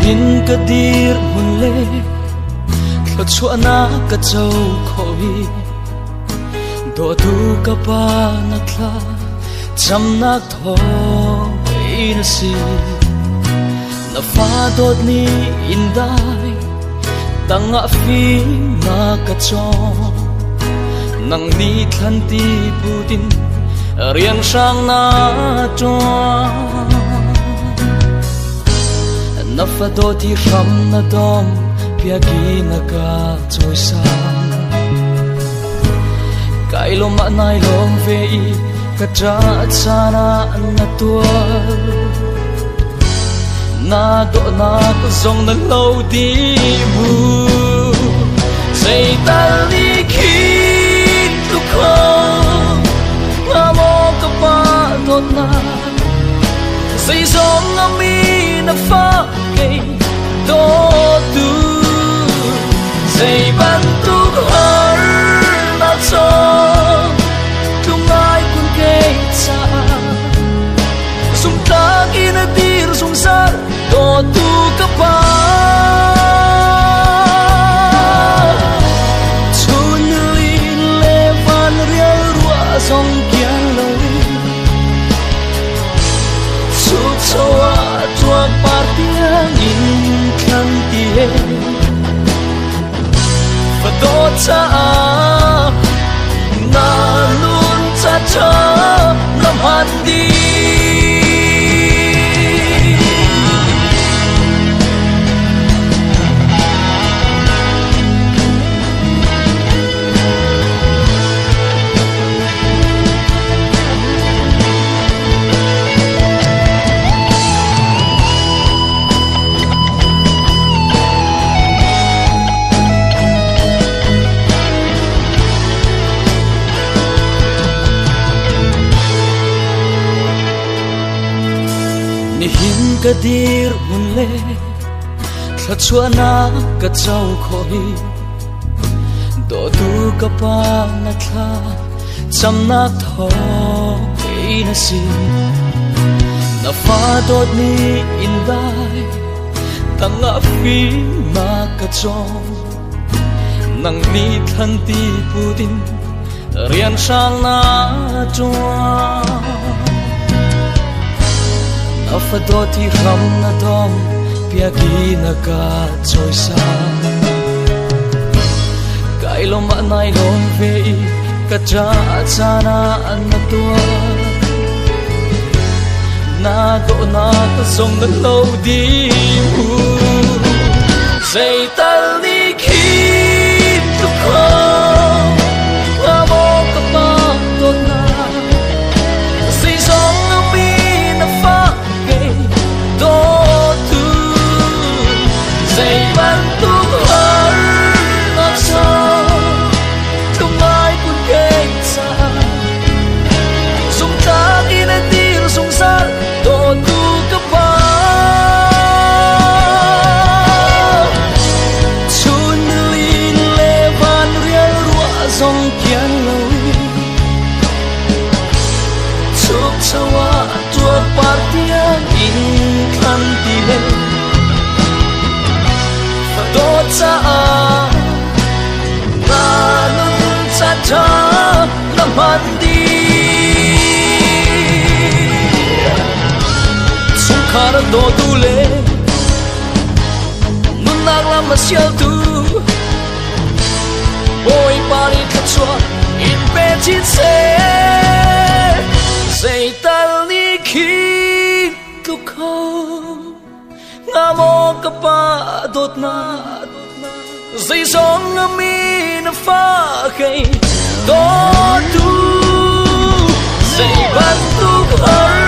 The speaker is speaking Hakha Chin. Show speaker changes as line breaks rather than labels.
Nihin ka dir hmun le thluachuahnak ka co khawh hi dawtu ka pa na thla camnak thawng in a si. Na fa dawt ni in dai tangah fim na ka cawng nang ni thlan ti putin rian hrang na ṭuan. Na fa dawt hi hram na dawm piaki na ka cawisang kai lawm ah nai lawm ve i ka ṭah caan ah na tuar na dawhnak zong na lo dih mu zeital nih khin tu kho nga maw ka pa dawtnak zeizong a mi na fa kei dawtu zei bantuk har na cawng tlungai kun kei caah zumtlak in a dir zungzal dawtu ka pa. Chun lin le van rial ruah zong kian lo Chuk cho ah tuak par tiang in thlang ti he Fa dawt caah na nun cha cha na hman dih. Nihin ka dir hun le thluachuahnak ka co khawh hi dawtu ka pa na thla camnak thawng na si na fa dawt ni in dai tangah fimnak ka cawng nang nih thlan ti putin rian hrang na ṭuan na fa dawt hi hram na dom piaki na ka cawisang kai lawm ah nai lawm ve i ka ṭah caan ah na tuar na dawhnak zong na lo dih mu zeital nih khin tu kho nga maw ka pa dawtnak zeizong a mi na fa kei dawtu zei bantuk har na chong tlungai kun kei caah zumtlak in a dir zungzal dawtu ka pa chun lin le van rial ruah zong kian lo chuk chawa tuak par tiang in thlan ti le fa dawt caah na nun caan ṭha na hman dih chungkhar dawtu le nunnak lam a sialtu Bawipa nih thluachuah in pe chin seh zeital nih khi tluk kho nga maw ka pa dawtnak zeizong a mi na fa kei dawtu zei bantuk har.